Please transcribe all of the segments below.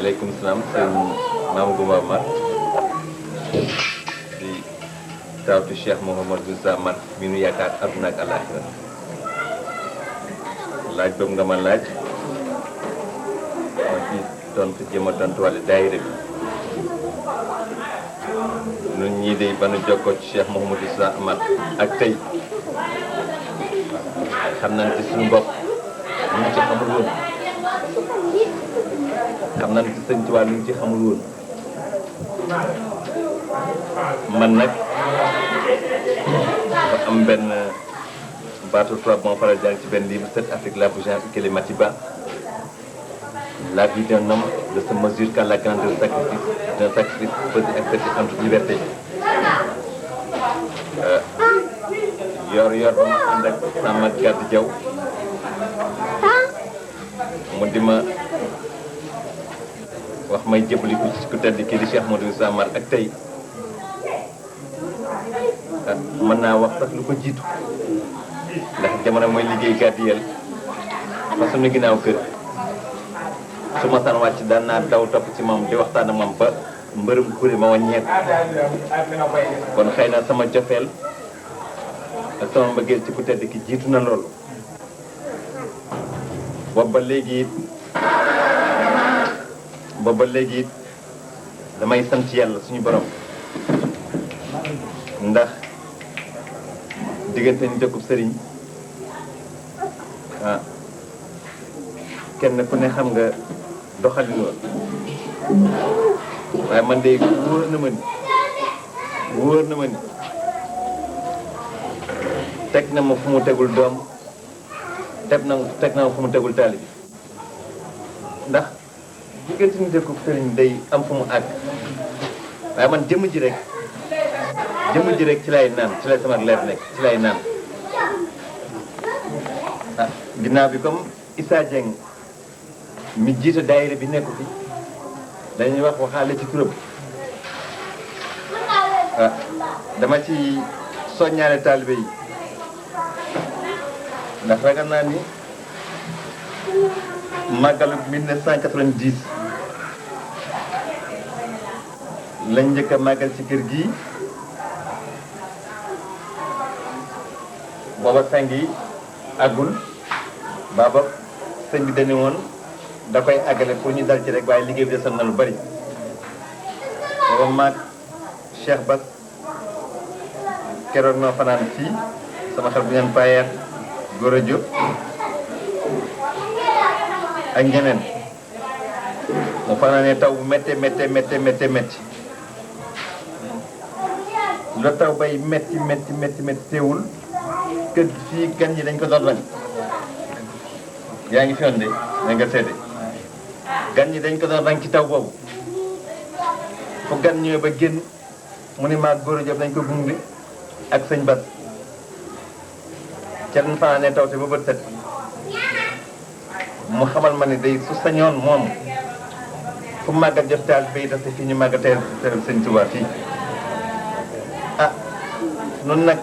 aleykum salaam sëñ Mamadou Goumba Mar di tawtu Cheikh Mouhamadou Zamar mi nu yaakaar àdduna ak àllaaxira laaj boobu nga ma laaj ma ci tontu jéem a tontuwale daayira bi ñun ñii de ba nu jokkoo ci Cheikh Mouhamadou Zamar ak tey xam nañ ci suñu bopp ñu ci xamul woon xam nañ ci sëñ Tuubaa lu ñu ci xamul woon man nag dafa am benn baatu tubaab moo faral jàng ci benn livre cette Afrique la plus gentille que les Matiba la vie d'un homme ne se mesure qu'à la grandeur d'un sacrifice pesé accepté en toute liberté yor ba ma ànd ak sama gàdd jaw mu di ma wax may jëbali ku tedd kii di Cheikh Modou Zamar ak tey mën naa wax sax lu ko jiitu ndax jamono mooy liggéey gàddiyel fa suñu ginnaaw kër su ma san wàcc daan naa daw topp ci moom di waxtaan ak moom ba mbërëm kuré ma wàññeeku kon xëy na sama jofeel ak sama mbëggeel ci ku tedd ki jiitu na loolu boobu ba léegi it damay sant yàlla suñu borom ndax diggante ni dëkkub sëriñ kenn ku ne xam nga doxalin woon waaye man de wóor na ma ni teg na ma fu mu tegul doom teg na ma fu mu tegul taalibi ndax diggante ni dëkkub sëriñ day am fu mu àgg waaye man jëmm ji rek ci lay naan ci lay sama leer nekk ci lay naan ginnaaw bi comme Issa Dieng mi jiite daayira bi nekku fi dañuy waxaale ci turam dama ci soññaale taalibe yi ndax ragal naa ni màggalu 1990 lañ njëkk a màggal ci kër gi booba sang yi àggul baaba sëñ bi dañu woon da koy àggale pour ñu dal ci rek waaye liggéey bi desoon na lu bari booba maag Cheikh Bass keroog noo fanaan fii sama xel bu ñaan payeer Gora Diop ak ñeneen mu fanaanee taw bu métti la taw bay métti teewul kër fii gan ñi dañ ko doon bañ yaa ngi fi woon de na nga seede gan ñi dañ ko doon bañ ci taw boobu fu gan ñëwee ba génn mu ni maag Gora Diop dañ ko gunge ak sëñ Bass ca dañ fanaanee taw te ba bët set mu xamal ma ne day su sañoon moom fu màggat jot taal bay daf te fii ñu màggat teel sëñ Tuubaa fii noonu nag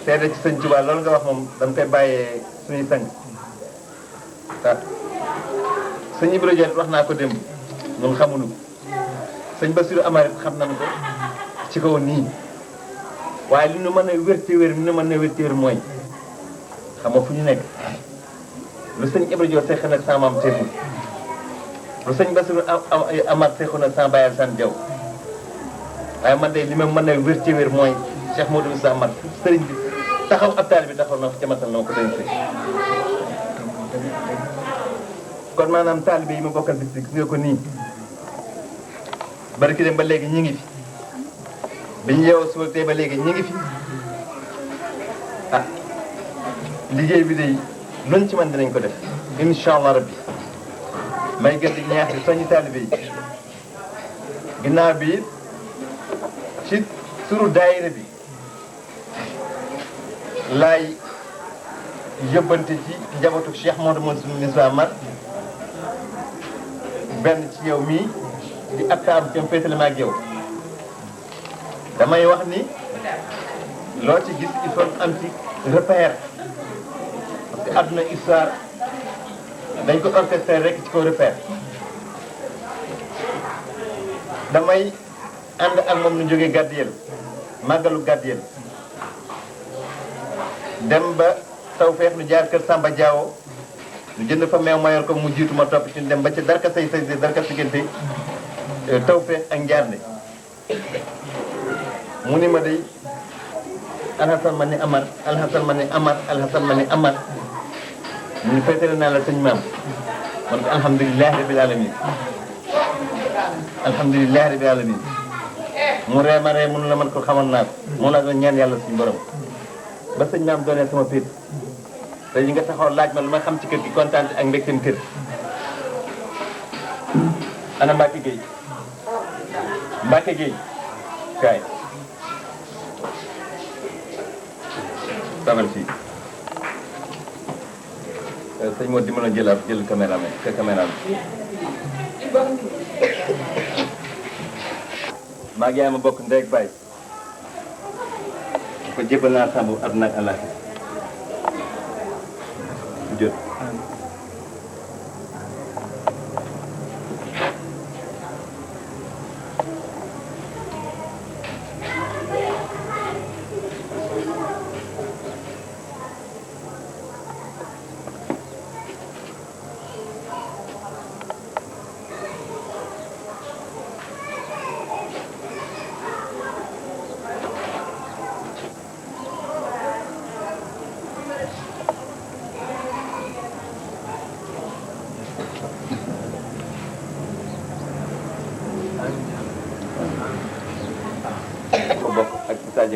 seede ci sëñ Tuubaa loolu nga wax moom dama koy bàyyee suñuy sang sëñ Ibra Dieng wax naa ko démb ñun xamuñu ko sëñ Bassirou Amar xam nañu ko ci kaw nii waaye li ñu mën a wér mooy xam nga fu ñu nekk lu sëñ Ibra Dieng seex nag sama maam teeful lu sëñ Bassirou Amar seexu nag sama bàyyal san jaw waaye man de li ma mën a wér mooy Cheikh Modou Zamar sëriñ bi taxaw ab taal bi taxaw na fa jamatal na ma ko dañ sëy kon maanaam taalibe yi ma bokkal bis bi gis nga ko nii bari ki dem ba léegi ñi ngi fi biñu yeewoo suba tey ba léegi ñi ngi fi liggéey bi day luñ ci mën dinañ ko def incha allah rabbi may gën di ñaax di soññi taalibe yi ginnaaw bi ci turu daayira bi laay yóbbante ci njabootu Cheikh Mouhamadou Zamar benn ci yow mii di aktaam ci féetale ma ak yow damay wax ni loo ci gis il faut am ci repère parce que àdduna histoire dañ ko orchestré rek ci kaw repère damay ànd ak moom nu jógee Gàddiyel màggalu Gàddiyel dem ba Tawfeex nu jaar kër Samba Diawo nu jënd fa meew mayor ko mu jiitu ma topp ci dem ba ca darka say darka siggante Tawfeex ak Njaarnde mu ni ma day alxasan ma ni amar alxasan ma ni amar alxasan ma ni amar mu ni féetale naa la sëñ maam man ko alhamdulilah rabil alamin alhamdulilah rabil alamin mu ree ma ree mun la man ko xamoon naa ko moom laa doon ñaan yàlla suñu borom ba sëñ maam doonee sama péet te yi nga taxaw laaj ma lu ma xam ci kër gi kontaan ak mbégteem kër ana Mbacke Gueye Mbacke Gueye kaay samal fii sëñ moo di mën a jël caméra bi maa ngi yaay ma bokk ndey ak baay ko jébal naa sàmbu àdduna ak àllaaxira jot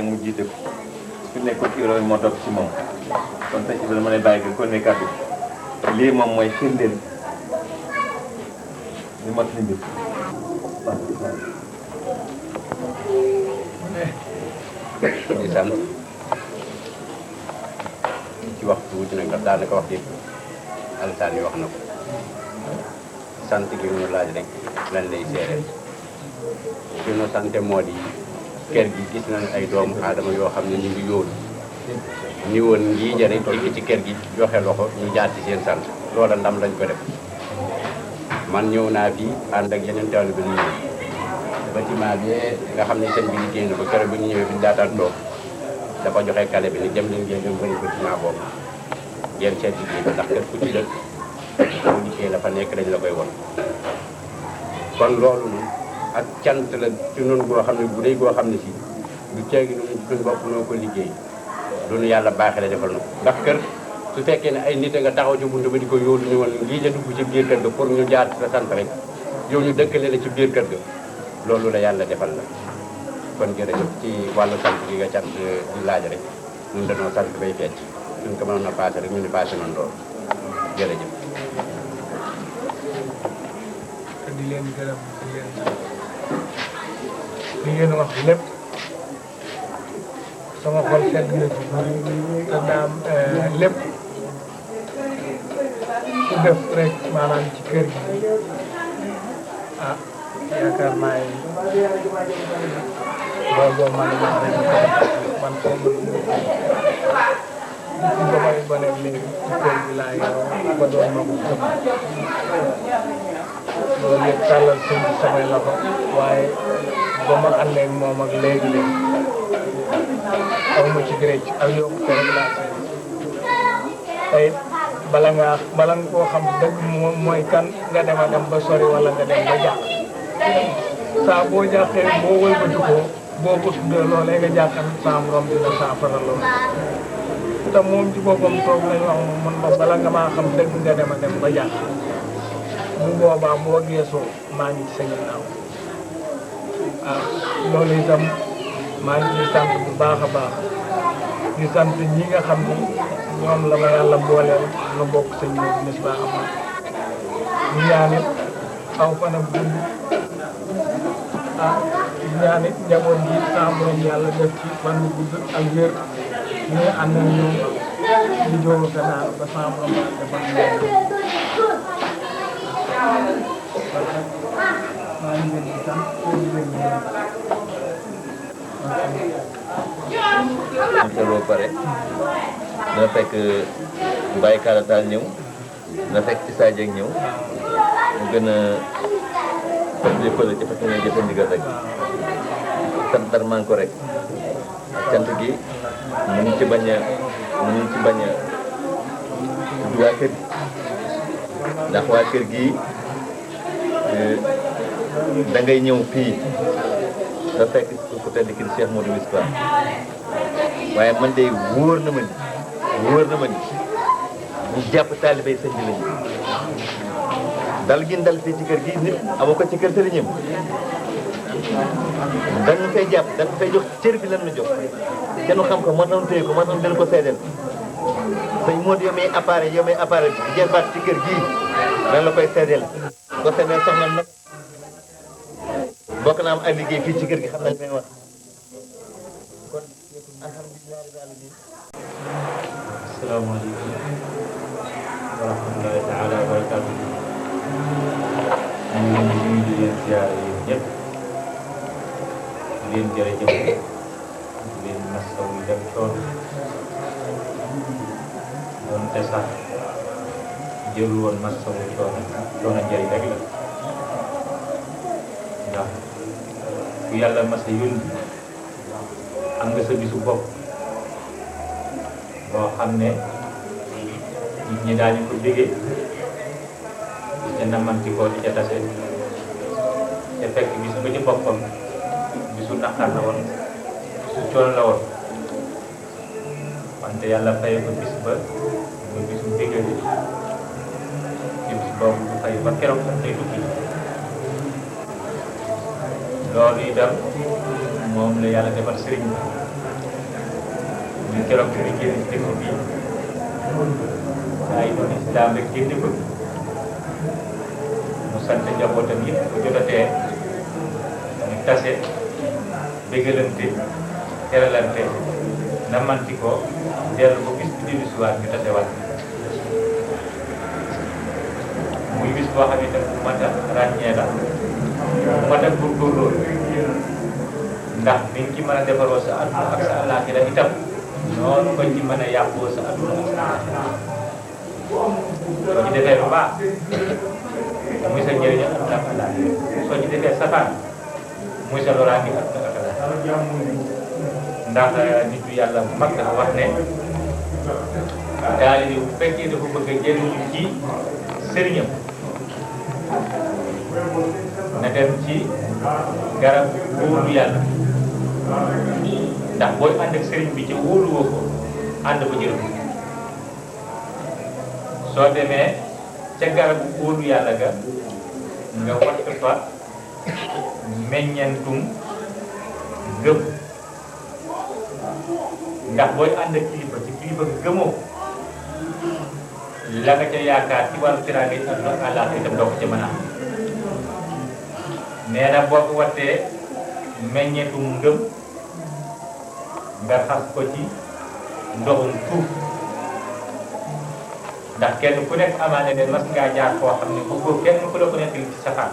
mu jiite ko su nekkoon ci réew moo topp ci moom kon sëñ Ibrahima ma lay bàyyi ko ne kàddu lii moom mooy firndeel li mot li mbir di sant ci waxtu wuti nag ndax daanaka wax yëpp Alassane yi wax na ko sant gi ñu laaj rek lan lay seereel suñu sante moo di kër gi gis nañ ay doomu aadama yoo xam ne ñu ngi yóolu ni woon ngii jëre dikk ci kër gi joxe loxo ñu jaar ci seen sant loola ndam lañ ko def man ñëw naa fii ànd ak yeneen taalibe bi ñu bâtiment bi nga xam ne sëñ bi liggéey na ko keroog bi ñu ñëwee bi ñu daataan toog dafa joxe kale bi ni dem leen ngeen dem bëri bâtiment boobu ngeen seet liggéey bi ndax kër ku ci dëkk boo liggéey la fa nekk dañ la koy won kon loolu moom ak cant la ci noonu goo xam ne bu dee goo xam ne si du ceegi nu suñ bopp noo ko liggéey loolu yàlla baaxee la defal na ko ndax kër su fekkee ne ay nit nga taxaw ci buntu ba di ko yóolu ñu woon lii la dugg ci biir kër ga pour ñu jaar sa sant rek yow ñu dëkkale la ci biir kër ga loolu la yàlla defal la kon jërëjëf ci wàllu sant gi nga cant di laaj rek ñun dañoo sant bay fecc suñ ko mënoon a passé rek ñu ni passé noonu loolu jërëjëf di leen gërëm di leen li ngeen wax lépp sama xol sedd na ci te daam lépp su def rek maanaam ci kër gi ah yaakaar naa yi boo man wax rek man foo mën ba may ba nekk léegi ci kër gi laa yoroo ba doon ma ko gëm loolu yëpp tàllal sëñ bi samay loxo waaye ba ma àndee ak moom ak léegi-léegi aw ma ci gërëj ak yokkute rek laa si tey bala nga koo xam dëgg mooy kan nga dem a dem ba sori wala nga dem ba jàq saa boo jàqee boo wëlbatikoo boo ko tuddee loolee nga jàqan saa morom dina saafara loolu te moom ci boppam toog nañu wax moom man ma bala nga maa xam dëgg nga dem a dem ba jàq bu boobaa boo geesoo maa ngi ci sa ginnaaw ah loolu itam maa ngi ciy sant bu baax a baax di sant ñi nga xam ni ñoom la ma yàlla booleel nu bokk sëñ Modou Misbah Amar ñu ñaan it aw fan ak gudd ah di ñaan it njaboot gi saa borom yàlla def ci fan bu gudd ak wér ñu ngi ànd ak ñoom di jóoru te naan ba saa borom yàlla defal maa ngi leen di sant di leen am ba pare dana fekk Mbaye Kala Tall ñëw dana fekk Issa Dieng ñëw mu gën a fàttali ko la ci fas yéene jëfe ndigal rek sant dara man ko rek cant gi mënu ci bañ a tudd waa kër gi ndax waa kër gi da ngay ñëw fii da fekk ku tedd ki Cheikh Modou Moustapha waaye man de wóor na ma ni ñu jàpp taalibay sëñ bi lañu dal gi dal fii ci kër gi nit amoo ko ci kër sëriñam dañu fay jàpp dañu fay jox cër bi lan la jox kenn xam ko moo tax téye ko moo tax dina ko seedeel sëñ Modou yow may appareil bi jëlbaat ci kër gii lan la koy seedeel ko seedeel soxna nag bokk naa am ak liggéey fii ci kër gi xam nañ may wax kon alhamdulilah rabbil alamin. asalaamaaleykum wa rahmatullahi taala wa barakatuh. ñu ngi leen di leen ziare yéen ñëpp di leen jërëjëf di leen masaw yi def coono doonte sax jël woon masaw coono njëriñ rek la ndax ku yàlla masa yónni am nga sa bisu bopp boo xam ne nit ñi daañu ko déggee di ca namanti ko di ca tase te fekk bis ba ci boppam bisu naqar la woon bisu coono la woon wante yàlla fay ko bis ba muy bisu déggee ci bis boobu du fay ba keroog sax day tukki loolu itam moom la yàlla defal sëriñ bi ñu keroog bi ñu génn ci dëkk bi ay doon islam rek génne ko mu sant njabootam yëpp bu jotatee ñu tase bégalante teralante namanti ko dellu ko bis bi dellu si waat ñu tasewaat muy bis boo xam ne tam bu mat a ràññee la bu mat a góorgóorloo ndax ni nga ci mën a defaroo sa àdduna ak sa àllaaxira itam noonu ko ci mën a yàqoo sa àdduna ak sa àllaaxira soo ci defee lu baax muy sa njëriñu àdduna ak àllaaxira soo ci defee safaan muy sa loraange àdduna ak àllaaxira ndax nitu yàlla bu mag dafa wax ne taalibe bu fekkee dafa bëgg a jëriñu ci sëriñam na dem ci garab wóolu yàlla ndax booy ànd ak sëriñ bi ci wóoluwoo ko ànd ba jërëm soo demee ca garab wóolu yàlla ga nga watt fa meññentum gëm ndax booy ànd ak kilifa ci kilifa gëmoo la nga ca yaakaar ci wàllu tiraange àdduna ak àllaaxira itam doo ko ca mën a am nee na boo ko wattee meññeetum ngëm nga xas ko ci ndoxum tuuf ndax kenn ku nekk amaane ne mas ngaa jaar koo xam ne bëggoo kenn ku la ko nekk ci safaan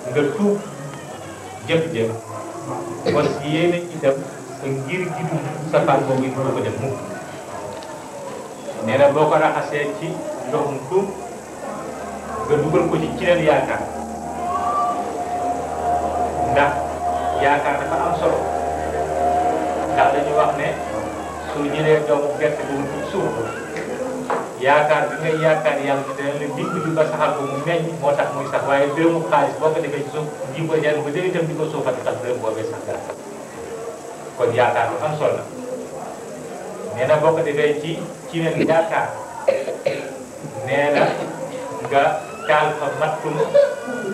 nga tuub jëf-jëf kon yéene itam sa ngir gi du safaan boobu it boo ko def mukk nee na boo ko raxasee ci ndoxum tuub nga dugal ko ci leen yaakaar ndax yaakaar dafa am solo ndax dañuy wax ne su jëlee doomu gerte bu mu suuf ko yaakaar bi ngay yaakaar yàlla dina la dimbali ba saxal ko mu meññ moo tax muy sax waaye dërëmu xaalis boo ko defee ci suuf ji ko jar ba déwén itam di ko suufati tax dërëm boobee sax dara kon yaakaar lu am solo la nee na boo ko defee ci leen yaakaar nee na nga taal fa mattum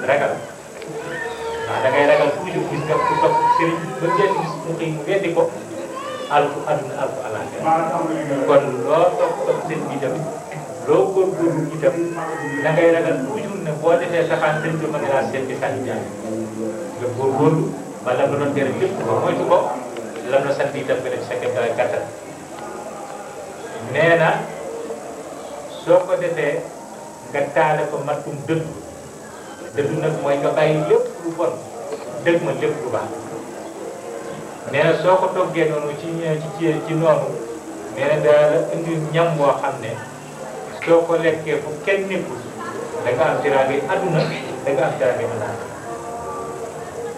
ragal waaw da ngay ragal toujours gis nga ku topp sëriñ ba génn gis mu xëy mu weddi ko alku àdduna alku àllaaxira kon loo topp sëriñ bi itam loo góorgóorlu itam da ngay ragal toujours ne boo defee safaan sëriñ bi mën laa seet ci sànni jàng nga góorgóorlu ba lam la doon tere lépp ba moytu ko lam la sant itam nga def sa kem dara gàttal nee na soo ko defee nga taale ko mattum dëddu nag mooy nga bàyyi lépp lu bon dëgg ma lépp lu baax nee na soo ko toggee noonu ci noonu nee na daa la indi ñam boo xam ne soo ko lekkee fu kenn nekkul da nga am tiraange àdduna da nga am dara bi Allah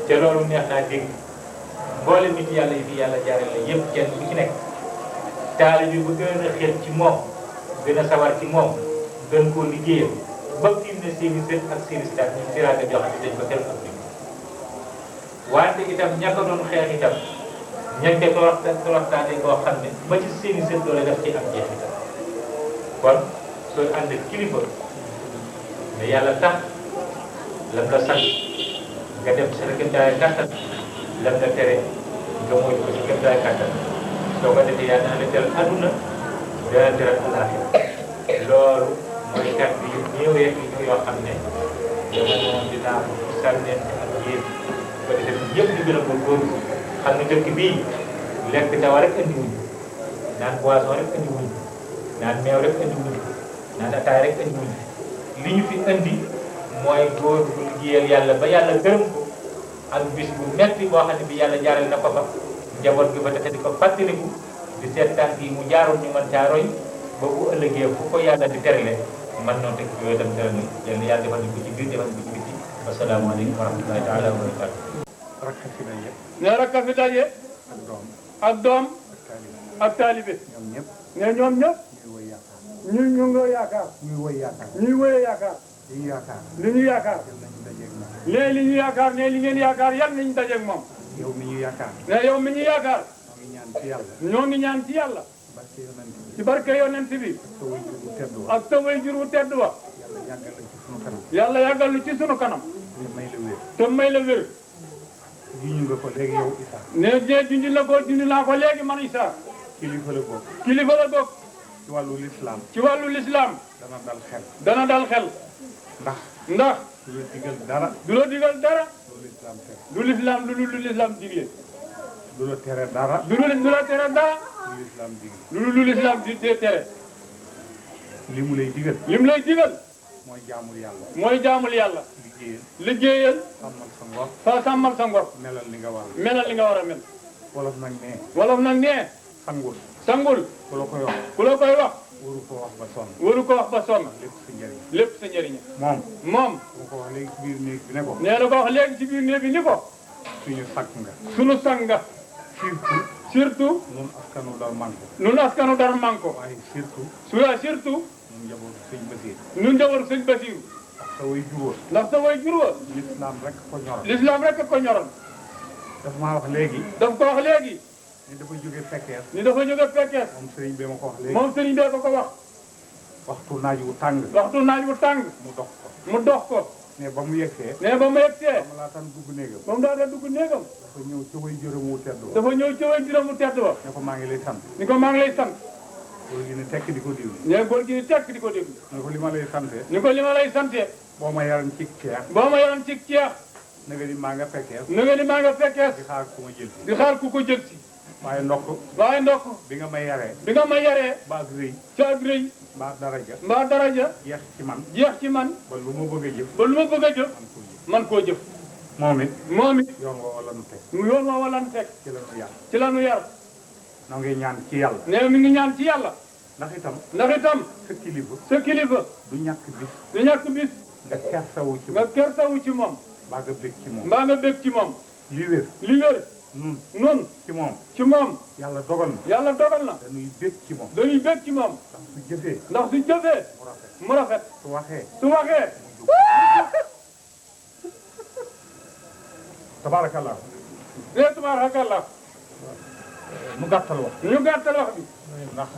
te loolu neex naa dégg mboolem nit yàlla yi fi yàlla jaarale la yëpp kenn ku ci nekk taalibe bi bu gën a xel ci moom gën a sawar ci moom gën koo liggéeyal ba fi mu ne seeni sët ak seeni sitaat ñu siraga joxante dañ ko tel ak li wante itam ña ko doon xeex itam ña ko toroxtaane koo xam ne ba ci seeni sët doole daf ci am jeexital kon sooy ànd ak kilifa ne yàlla tax lam la sant nga dem sa kéemtalaay kàttan lam la tere nga mooy ko ci kéemtalaay kàttan soo ko defee yàlla dana la teral adduna dana teral àllaaxira loolu mooy kàddu yu ñëwee yoo xam ne dama moom dinaa ko sànnente ak yéen ko defee ñëpp di gën a góorgóorlu xam ne dëkk bii lekk dawa rek andi wuñ naan boisson rek andi wuñ naan meew rek andi wuñ naan ataay rek andi wuñ li ñu fi andi mooy góor bu liggéeyal yàlla ba yàlla gërëm ko ak bis bu metti boo xam ne bi yàlla jaaral na ko fa njaboot gi ba tax di ko fàttaliku di seet tànk yi mu jaaroon ñu mën caa roy ba bu ëllëgee fu ko yàlla di terale man noonu teg yooyu dem teral yàlla yàlla defal ñu ko ci biir defal ñu ko ci biti wasalaamaaleykum wa rahmatullahi taala wa barakatu rakka fi daje ne rakka fi daje ak doom ak doom ak taalibe ak taalibe ñoom ñëpp ne ñoom ñëpp ñuy woy yaakaar ñu nga yaakaar ñuy woy yaakaar ñuy wëye yaakaar li ñu yaakaar li ñu yaakaar yal nañu dajeeg moom ne li ñu yaakaar ne li ngeen yaakaar yan nañu dajeeg moom yow mi ñu yaakaar ne yow mi ñu yaakaar ñoo ngi ñaan ci yàlla ñoo ngi ñaan ci yàlla barke yonent bi ci barke yonent bi sa way jur bu tedd wa ak sa way jur wu tedd wa yàlla yàggal la ci sunu kanam yàlla yàggal lu ci sunu kanam ñu may la wér te may la wér ji ñu nga ko léegi yow Issa ne junj la ko junj naa ko léegi man Issa kilifa la bokk kilifa la bokk ci wàllu lislaam ci wàllu lislaam dana dal xel dana dal xel ndax ndax du la digal dara du la digal dara lu lislaam tere du lislaam lu lislaam digle du la tere dara du la tere dara lu lislaam digal lu lislaam di tere li mu lay digal lim lay digal mooy jaamul yàlla mooy jaamul yàlla liggéeyal liggéeyal sàmmal sa ngor fa sàmmal sa ngor melal li nga war melal li nga war a mel wolof nag ne wolof nag nee sangul sangul ku la koy wax ku la koy wax waru ko wax ba sonn waru ko wax ba sonn lépp sa njëriñ lépp sa njëriñ moom moom bu ko wax léegi ci biir néeg bi ne ko nee na ko wax léegi ci biir néeg bi ni ko suñu sàkk nga sunu sang nga surtout nun askanu dal man ko nun askanu dar man ko waaye surtout surtout nun njabootu sëñ Basiir nun njaboot sëñ Basiiru ak sa way juróo ndax sa way jur wa lislaam rek ko ñoral lislaam rek ko ñoroon dafa maa wax léegi daf ko wax léegi ni dafa jóge fekkeer ni dafa jóge fekkees moom sëriñ bi ma ko wax léegi moom sëriñ bee ko wax waxtu naaj wu tàng waxtu naaj bu tàng mu dox ko mu dox ko ne ba mu yegsee ne ba mu yegsee dama laa tan dugg néegam moom daa da dugg néegam dafa ñëw ca way juróom wu tedd wa dafa ñëw ci way juróom mu tedd ba ne ko maa ngi lay sant ni ko maa ngi lay sant loolu gi ne tekk di ko diw ne góor gi ni tekk di ko déglu ne ko li ma lay sante ni ko li ma lay sante boo ma yaran ci ceex boo ma yoroon ci ceex na nga ni maa nga fekkeer na nga ni maa nga fekkees di xaar ku ma jël si di xaar ku ko jël si waaye ndokk waaye ndokk bi nga may yaree bi nga ma yaree ba ak rëy ca ak rëy ba daraja mbaa daraja jeex ci man jeex ci man ba lu ma bëgg a jëf ba lu ma bëgg a jëf man koo jëf man koo jëf moom it moom it yoon nga wala nu teg mu yoon ma wala nu teg ci la nu yàq ci la nu yar noo ngi ñaan ci yàlla ne mi ngi ñaan ci yàlla ndax itam ndax itam sa kilifa sa kilifa du ñàkk bis du ñàkk bis nga kersawu ci nga moom kersawu ci moom mbaa nga bég ci moom mbaa nga bég ci moom li wér li wér nun nun ci moom ci moom yàlla dogal na yàlla dogal na dañuy bég ci moom dañuy bég ci moom ndax su jëfee ndax su jëfee mu rafet mu rafet su waxee su waxee tabaarakallah dee tabarakallah mu gàttal wax ñu gàttal wax bi ndax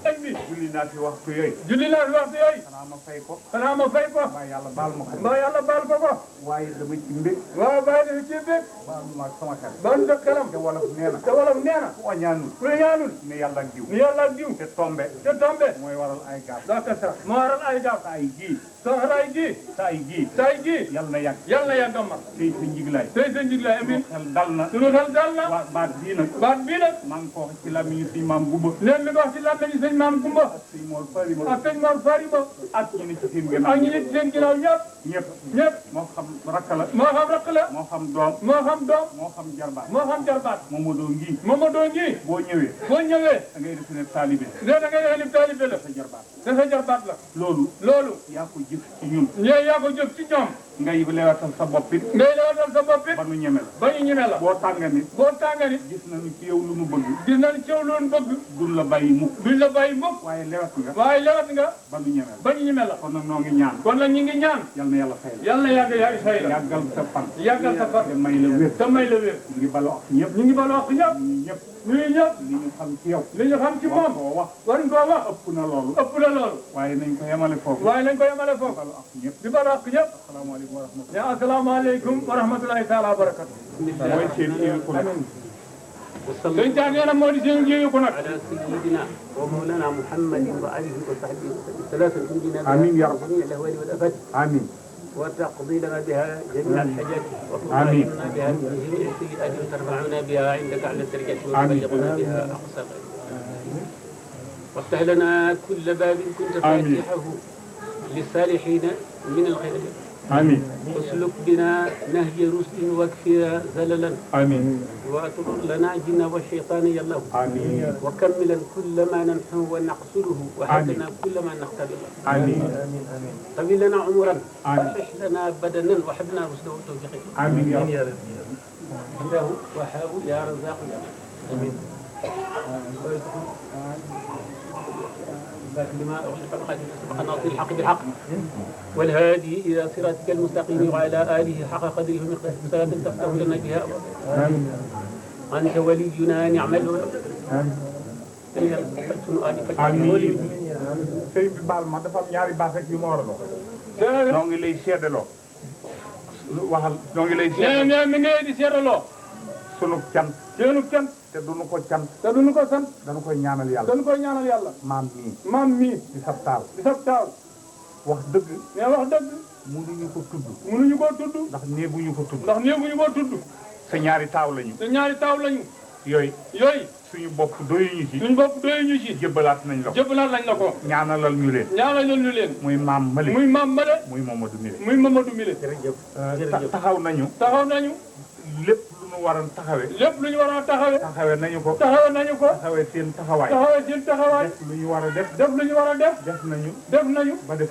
sëñ bi julli naa fi waxtu yooyu julli naa fi waxtu yooyu xanaa ma fay ko xanaa ma fay ko mbaa yàlla baal ma ko mbaa yàlla baal ko ko waaye dama ci mbég waaw bàyyi dafa ci bég baal ma ak sama xel ban sa xelam te wolof nee na te wolof nee na ku añaanul ku la ñaanul ne yàlla ak diw ni yàlla ak diw te tombe te tombe mooy waral ay gaaf daka sax moo waral ay gaaf saa yi ji soxlaay ji saa yi ji say ji yàlla na yàgg yàlla na yàgg a mar tey sa njiglaay tey sa njiglaay amin xel dal na sunu xel dal na waa baat bii nag baat bii nag maa ngi ko wax ci làmmiñu suñu maam gubba leen mi ko wax ci làmmiñu sëñ maam Kumba ak sëñ Mor Fari ma ak sëñ Mor Fari ba ak ñu ne ci seen gannaaw ak ñi nit seen ginnaaw ñëpp ñëpp moo xam rakk la moo xam rakk la moo xam doom moo xam doom moo xam jarbaat moo xam jarbaat Mamadou ngi Mamadou ngi boo ñëwee boo ñëwee da ngay def ne taalibe nee da ngay def taalibe la sa jarbaat dafa jarbaat la loolu yaa ko jëf ci ñun ñee yaa ko jëf ci ñoom ngay lewatal sa bopp it ngay lewatal sa bopp it ba nu ñeme la ba ñu ñeme la boo tànganit gis nañu ci yow lu nu bëgg gis nañu ci yow lu nu bëgg duñ la bàyyi mukk duñ la bàyyi mukk waaye lewat nga ba ñu ñeme la kon nag noo ngi ñaan kon nag ñu ngi ñaan yal na yàlla fay la yàlla yàgg yaa fay la yàggal sa fan te may la wér ñu ngi balu ak ñëpp ñu ngi balu ak ñëpp ñëpp ñuy ñëpp li ñu xam ci yow li ñu xam ci moom war koo wax ëpp na loolu waaye nañ ko yemale foofu balu ak ñëpp di balu ak ñëpp asalaamaaleykum wa rahmatulahi taala wa barakatu mooy seen iri ko nag sëñ Taa nee na moo di seen jiwu ko nag على سيدنا ومولانا محمد وآله وصحبه وسلم ثلاثة تنجينا آمين يا رب. جميع الأهوال والآفات amiin وتقضي لنا بها جميع الحاجات آمين. وتطهرنا بها من جميع السيئات وترفعنا بها عندك على الدرجات آمين. وتبلغنا بها أقصى غاية. وافتح لنا كل باب كنت آمين. فاتحه للصالحين من الخيرات amiin واسلك بنا نهج رشد واكفنا زللا amiin واطرد لنا الجن والشيطان يا الله amiin وكملا كل ما ننحو ونقصده وحبنا كل ما نختار amiin طويل لنا عمرا آمين. وصح لنا بدنا وحبنا رشدا وتوفيقا amiin ya رب الله وهاب يا رزاق يا امين لما أغلق القادم سبق ناصر الحق بالحق والهادي إلى صراطك المستقيم وعلى آله حق قدره ومقداره صلاة تفتح لنا بها أنت ولينا نعم الولي amiin sëriñ bi baal ma dafa am ñaari baas rek yu ma war a dox noo ngi lay seedaloo waxal noo ngi lay seedaloo mi ngi di seedaloo sunu cant seenu cant te duñu ko cant te duñu ko sant dañu koy ñaanal yàlla dañu koy ñaanal yàlla maam mii mi di sab taaw di sab taaw wax dëgg mais wax dëgg mënuñu ko tudd mënuñu koo tudd ndax néeguñu ko tudd ndax néeguñu koo tudd sa ñaari taaw lañu te ñaari taaw lañu yooyu suñu bopp doyuñu ci suñu bopp doyuñu ci jëbbalaat nañ la ko jëbbalaat nañ la ko ñaanalal ñu leen muy maam male muy maam male muy Mamadou Mile muy Mamadou Mile taxaw nañu lépp lu ñu waroon taxawe lépp lu ñu waroon taxawe taxawe nañu ko taxawe seen taxawaay def lu ñu war a def lu ñu war a def def nañu ba def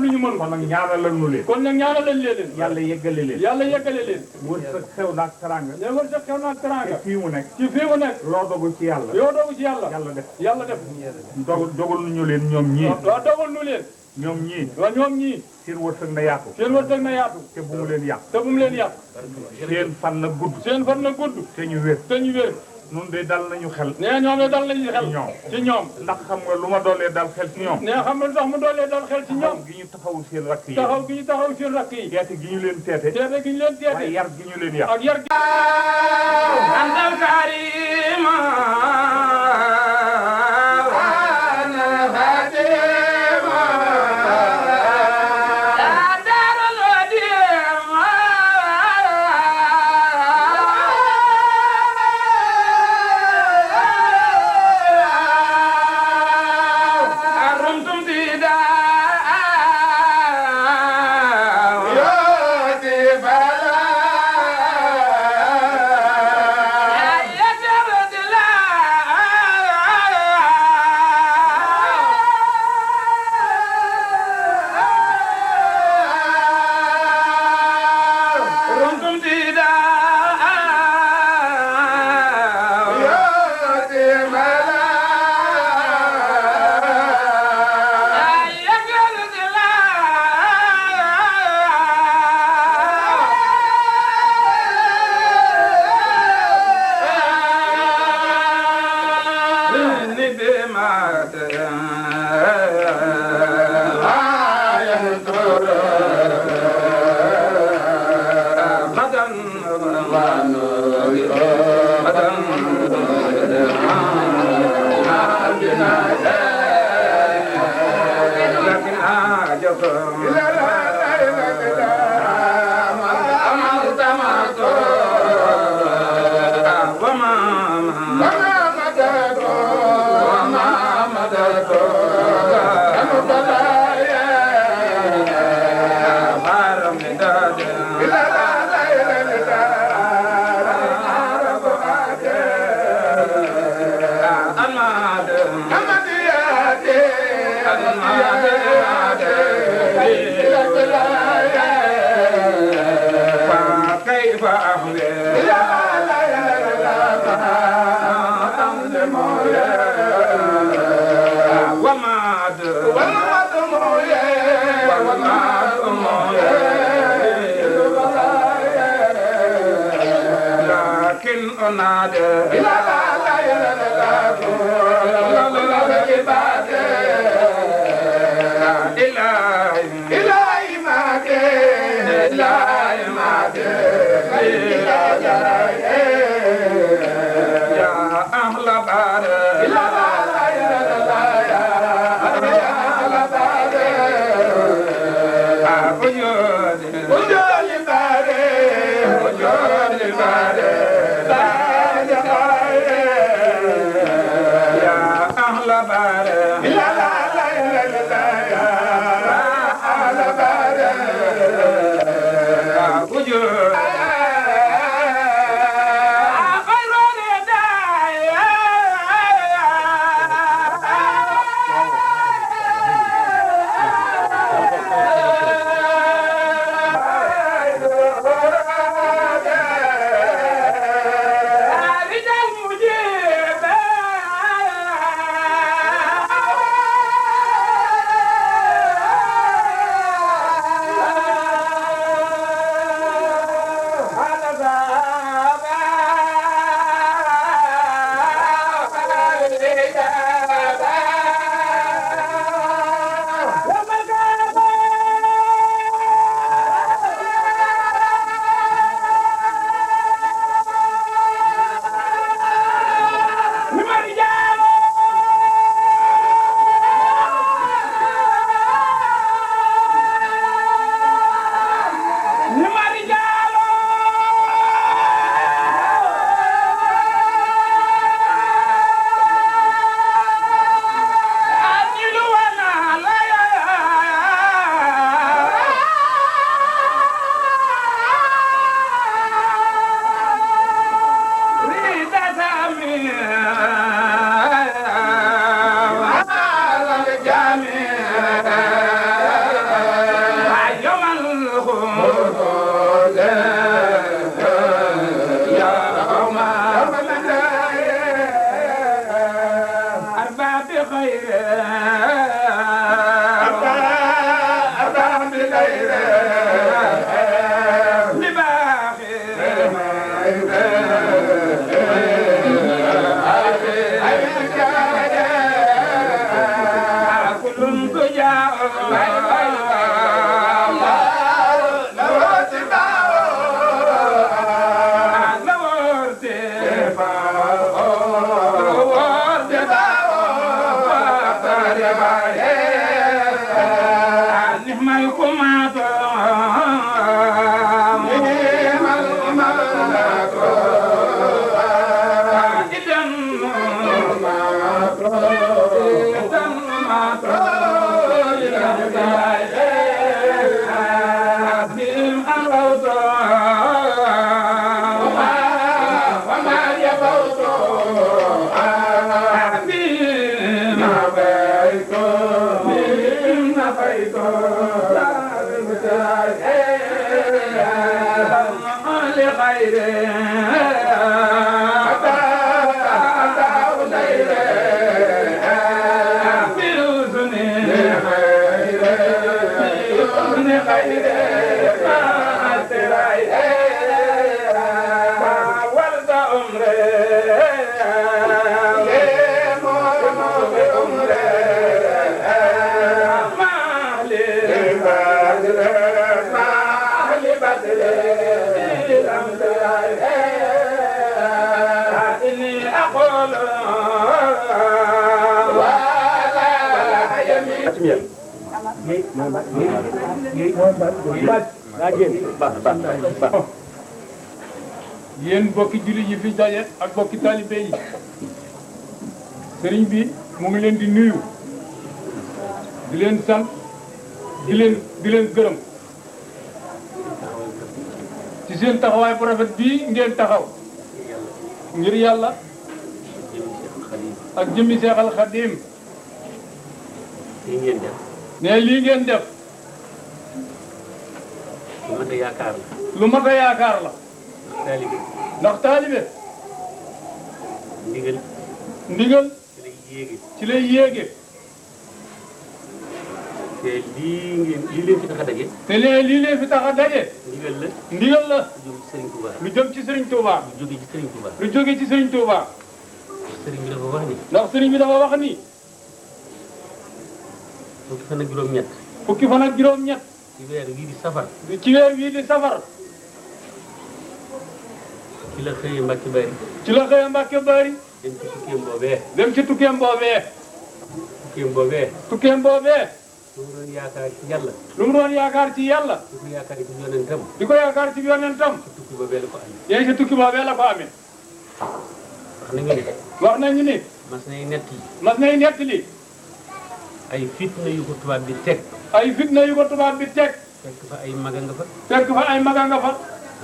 lu ñu mën kon nag ñaanalal ñu leen kon nag ñaanalal leen yàlla yeggale leen wërsëg xew naag teranga ne wërsëg xew naag teranga fii mu nekk loo dogu ci yàlla yàlla def dogal ñu leen ñoom ñii waaw dogal ñu leen ñoom ñii seen wërsëg na yaatu te bu mu leen yàq seen fan na gudd te ñu wér nun de dal nañu xel nee ñoom de dal nañu xel ci ñoom ndax xam nga lu ma doolee dal xel ci ñoom nee xam nga lu tax mu doolee dal xel ci ñoom gi ñu taxaw seen rakk yi taxaw gi ñu taxaw seen rakk yi teete gi ñu leen teete gi ñu leen teete waaye yar gi ñu leen yar ak yar gi antal karima yéen bokki jullit yi fi daje ak bokki talibé yi sëriñ bi mu ngi leen di nuyu di leen sant di leen gërëm ci seen taxawaay bu rafet bii ngeen taxaw ngir yàlla ak jëmmi Seexal Xadiim ne lii ngeen def lu mat a yaakaar la. lu mat a yaakaar la. taalibe. ndax taalibe. ndigal. ci lay yéege. te lii leen fi tax a daje. te lii leen fi tax a daje. ndigal la. ndigal la. lu jëm ci Serigne Touba. lu jëm ci Serigne Touba. lu jóge ci Serigne Touba. lu jóge ci Serigne Touba. Serigne bi dafa wax ni. ndax Serigne bi dafa wax ni. fukki fan ak juróom-ñett. fukki fan ak juróom-ñett. ci weer wii di safar. ci weer wii di safar. ci la xëyee Mbacke Bari. ci la xëyee Mbacke Bari. dem ci tukkeem boobee. dem ci tukkeem boobee. tukkeem boobee. tukkeem boobee. lu mu doon yaakaar ci yàlla. lu mu doon yaakaar ci yàlla. di ko yaakaar ci yonentam. di ko yaakaar ci yonentam. ci tukki boobee la ko amee. yéen ci tukki boobee la ko amee. wax nañu ni. wax nañu ni. mas nay nettali. mas nay nettali. ay fitna yu ko tubaab bi teg. ay fitna yu ko tubaab bi teg. fekk fa ay maga nga fa. fekk fa ay maga nga fa.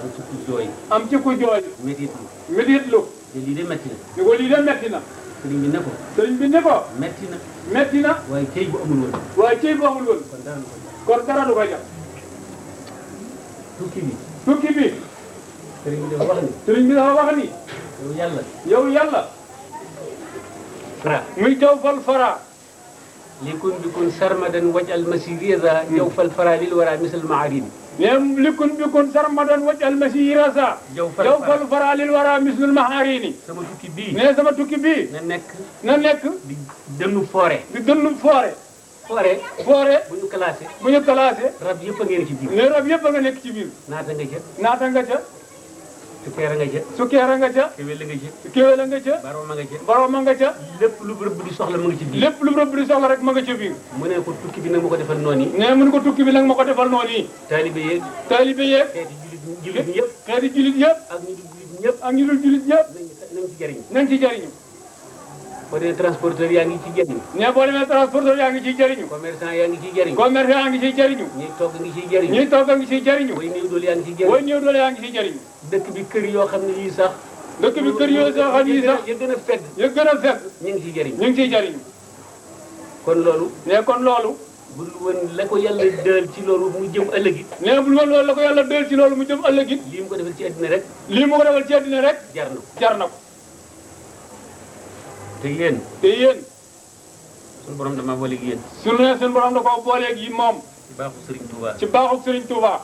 am ci ku jooy. am ci ku jooy. métitlu. métitlu. te lii de métti na. ni ko lii de métti na. sëriñ bi ne ko. sëriñ bi ne ko. métti na. métti na. waaye cey bu amul woon. waaye cey bu amul woon. kon dara du ko jàpp. tukki bi. tukki bi. sëriñ bi dafa wax ni. sëriñ bi dafa wax ni. yow yàlla. yow yàlla. fara. muy taw fal fara. likun bikun sarmadan wajal masiriza jaw fal fara lil wara misal maarini. même likun bikun sarmadan wajal masiriza jaw fal fara lil wara misal maarini. sama tukki bii. ne sama tukki bii. na nekk. di dënnu foore. di dënnu foore. foore. bu ñu classé. bu ñu classé. rab yëpp a ngeen ci biir. ne rab yëpp a nga nekk ci biir. naata nga ca. naata nga ca. sukkeera nga ca. sukkeera nga ca. kéwél nga ca. kéwél nga ca. baroma nga ca. baroma nga ca. lépp lu rëbb di soxla mu ngi ci biir. lépp lu rëbb di soxla rek ma nga ca biir. mu ne ko tukki bi nag ma ko defal noonu yi. ne mun ko tukki bi nag ma ko defal noonu yi. taalibe yeeg. taalibe yeeg. xeeti jullit ñëpp. xeeti jullit yëpp. ak ñu dul jullit ñëpp. ak ñu dul jullit ñëpp. nañ ci jariñu. nañ ci jariñu. boo demee transporteur yaa ngi ci jariñu. ne boo demee transporteur yaa ngi ciy jariñu. commerçant yaa ngi ciy jariñu. commerçant yaa ngi ciy jariñu. ñuy togg ngi ciy jariñu. ñuy togg ngi ciy jariñu. way néew doole yaa ngi ciy jariñu. way néew doole yaa ngi ciy jariñu. dëkk bi kër yoo xam ne yii sax. dëkk bi kër yoo xam ne sax. ya gën a fekk. ya gën a fekk. ñu ngi ciy jariñu. ñu ngi ciy jariñu. kon loolu. ne kon loolu. bul woon la ko yàlla dël ci loolu mu jëm ëllëg it. ne bul woon loolu la ko yàlla dël ci loolu mu jëm ëllëg it. lii mu ko defal ci àddina rek. lii mu ko defal ci àddina rek. jar na ko. jar na ko. te yéen. te yéen. suñu borom dama booleeg yéen. suñu borom da koo booleeg yi moom. ci baaxu Serigne Touba. ci baaxu Serigne Touba.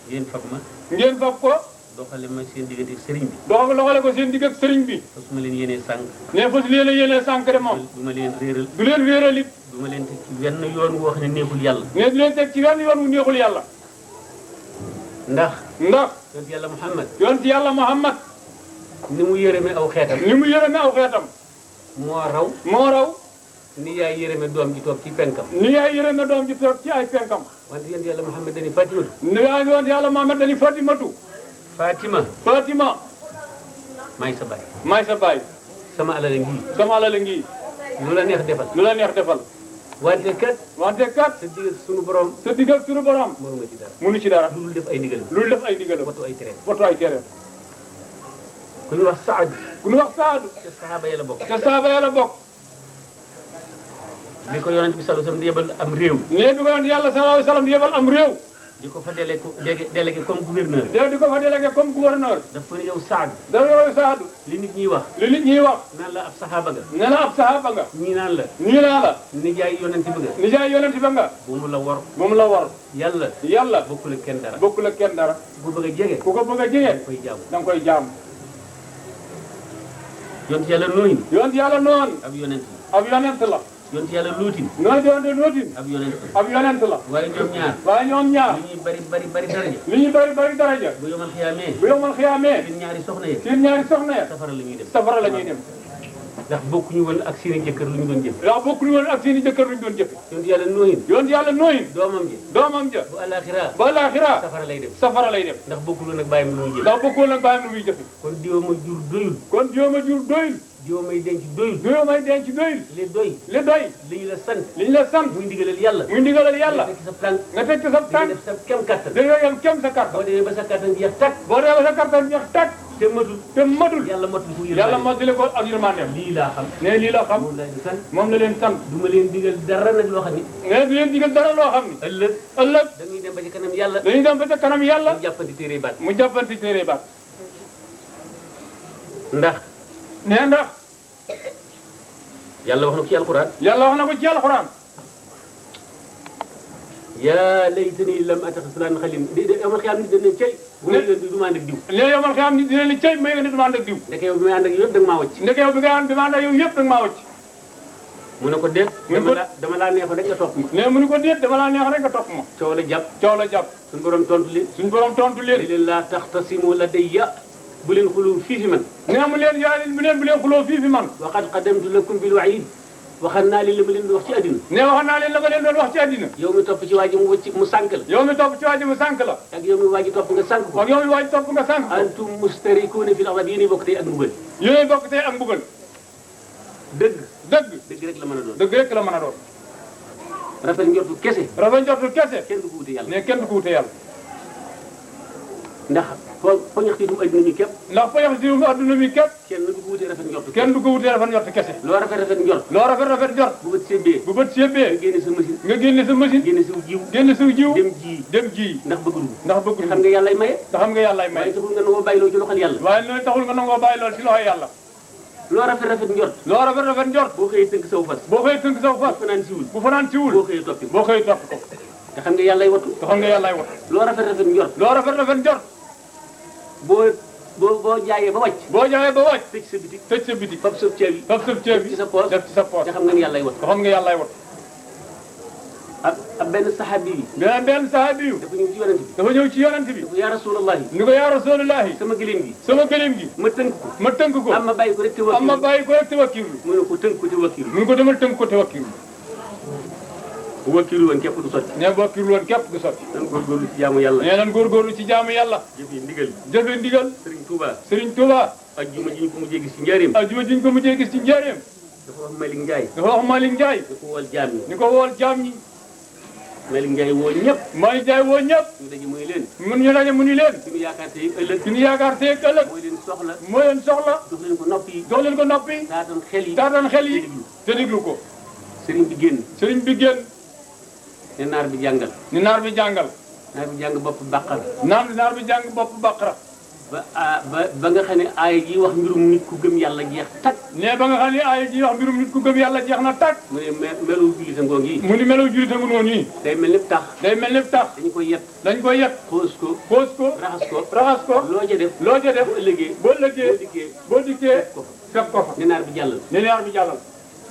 ngeen fab ma. ngeen fab ko. doxale ma seen diggante ak Serigne bi. doxale ko seen digg ak Serigne bi. fas ma leen yéenee sànq. ne fas leen yéenee sànq de moom. du ma leen réeral. du leen réeral it. du ma leen teg ci wenn yoon woo xam ne neexul yàlla. ne du leen teg ci wenn yoon wu neexul yàlla. ndax. yonent yàlla Muhammad. yonent yàlla Muhammad. ni mu yërëme aw xeetam. ni mu yërëme aw xeetam. moo raw. ni yaay yërëme doom ji toog ci penkam. ni yaay yërëme doom ji toog ci ay penkam. wante yonent yàlla Muhammad dañuy Fatimatu. ni yaay yonent yàlla Muhammad dañuy Fatimatu. Fatima. maay sa baay. maay sa baay. sama alal ngi. sama alal ngi. lu la neex defal. lu la neex defal. wante kat. sa digg ak sunu borom. sa digg ak sunu borom. mënu ci dara. mënu ci dara. lu dul def ay ndigal. lu dul def ay ndigal. watu ay tere. watu ay tere. ku ñu wax Saad. ku ñu wax Saad. te saxaaba ya la bokk. te saxaaba ya la bokk. bi ko yonent bi sallallahu alayhi wasallam di yebal am réew. nee bi ko yonent yàlla sallallahu alayhi wasallam di yebal am réew. di ko fa délégué comme gouverneur. di ko fa délégué comme gouverneur. daf ko ne yow Saad. da yow Saad. li nit ñi wax. li nit ñi wax. naan la ab saxaaba nga. nee na ab saxaaba nga. ñii naan la. ñii naan la. nijaay yonent bi nga. nijaay yonent ba nga. bu mu la war. bu mu la war. yàlla. bokkul ak kenn dara. bokkul ak kenn dara. ku ko bëgg a jege. ku ko bëgg a jege. da nga koy jaamu. da nga koy jaamu. yonent yàlla nooyin. yonent yàlla noon. ab yonent la. ab yonent la. yonent yàlla luutin. luutin. ab yonent la. ab yonent la. waaye ñoom ñaar. li ñuy bari daraja. li ñuy bari daraja. bu yomal xiyaamee. seen ñaari soxna ya. safara la ñuy dem. safara la ñuy dem. ndax bokkuñu woon ak seeni jëkkër lu ñu doon jëf. yonent yàlla nooyin. doomam ja. bu alaxira. safara lay dem. ndax bokkul woon ak bàyyam lu muy jëf. kon diwa ma jur doyul. diwa may denc doyul. li doy. li ñu la sant. muy ndigalal yàlla. nga teg ci sa tànk. def sa kem kattan. da ngay am kem sa kattan. boo demee ba sa kattan jeex tàkk. te matul. yàlla motul ko ak yërmandeem. lii laa xam. moom la leen sant. du ma leen digal dara nag loo xam ni. du leen digal dara loo xam ni. ëllëg. dañuy dem ba ci kanam yàlla. mu jàppanti téere baat. ndax. yàlla wax na ko ci alxuraan. yaa laytani lam attaxis fulaan xalil yomal xiyaam nit dana cey bu may leen du ma ànd ak diw léegi yow man xam ni dina ni cey may nga ni dama ànd ak diw ndeke yow bi may ànd ak yow yëpp da nga maa wacc ndeke yow bi ma ànd ak yow yëpp da nga maa wacc mu ne ko déet dama laa neexoon rek nga topp ma ne mu ni ko déet dama laa neex rek nga topp ma coow la jàpp suñu borom tontu leen li leen laa taxtasimu ladayya bu leen xuloo fii fi man ne mu leen yaa leen bu leen xuloo fii fi man waqad qadamtu lakum bil waid waxal naa leen la ma leen di wax ci àddina ne wax naa leen la ma leen doon wax ci àddina yow mi topp ci waa ji mu sànk la yow mi topp ci waa ji mu sànk la ak yow mi waa ji topp nga sànk ko ak yow mi waa ji topp nga sànk ko antum mustarikuuna fil azab yéen bokk tey ak mbugal yéen bokk tey ak mbugal dëgg rek la mën a doon dëgg rek la mën a doon rafet njortu kese kenn du ko wute yàlla ne kenn du ko wute yàlla ndax fo ñaxtiitum adduna mi képp ndax fa yax sium adduna mi képp kenn du ko wutee rafet njortu kenn du ko wutee rafet njort kese loo rafet njort bu bët sébbee nga génne sa machine génne sa jiw dem ji ndax bëgg ndax te xam nga yàllay maye te xam nga yàllaay waaye may taxul nga nangoo bàyyi loo ci loxol yàlla waaye loolu taxul nga nangoo bàyyi loolu ci loxoy yàlla loo rafet njort loo rafet njort boo xëyee tënk saw fas boo xëyee tënk saw fas bu fanaan siwul boo xëyee toppi boo xëyee topp ko te xam nga yàllay wattu te xam nga yàllaay wat loo rafet njort loo rafet njort boo jaayee ba wàcc boo jaayee ba wàcc tëj sa bitik fab sëb ceeb yi daf sëb ceeb def ci sa poos def ci sa poos te xam nga ni yàllay wattu te xam nga yàllaay wat ab benn saxaabi yi benn sahabi yu dafa ñëw ci yonent bi dafa ñëw ci yonent bi dafa yaa rasulallahi ni ko yaa rasulullahi sama gëléem gi sama gëléem gi ma tënk ko ma tënk ko am ma bàyyi ko rek te am ma wakkilu bàyyi ko rek te wakkirlu mu ne ko tënk ko te wakkilu mun ko demal tënk ko te wakkirlu bu wakkilu woon képp du sotti ne wakkirlu woon képp du sotti nan góorgóorlu ci jaamu yàlla nee nan góorgóorlu ci jaamu yàlla jëfe ndigal jëfe ndigal Serigne Touba Serigne Touba ajjuma ji ñu ko mujjee gis ci njaareem ajuma ji ñu ko mujjee gis ci njaareem dafa wax Malick Ndiaye dafa wax Malick Ndiaye da ko wol jaam ñi ni ko wool jaam ñi Malick Ndiaye woo ñëpp Malick Ndiaye woo ñëpp ñu daje muy leen mun ñu daje mu ni leen suñu yaakaar tey ëllëg suñu yaakaar teeg ëllëg mooy leen soxla moo leen soxla jox leen ko nopp yi jox leen ko noppi taatan xel yi taataan xel yi te déglu ko Serigne bi génn Serigne bi génn ne naar bi jàngal ni naar bi jàngal naar bi jàng bopp bàqara naar bi jàng bopp baqara ba nga xam ne aaya ji wax mbirum nit ku gëm yàlla jeex tak ne ba nga xam ne aaya ji wax mbirum nit ku gëm yàlla jeex na tàkk mu ne melu jullit ngoo ngi mu ni melaw jullit a ngi noonu yi day mel ni tax day mel ni tax dañu koy yet dañ koy yet xoos ko xoos ko raxas ko loo ca def boo ëllëgee boo dikkee fekk ko fa ne naar bi jàllal ne naar bi jàllal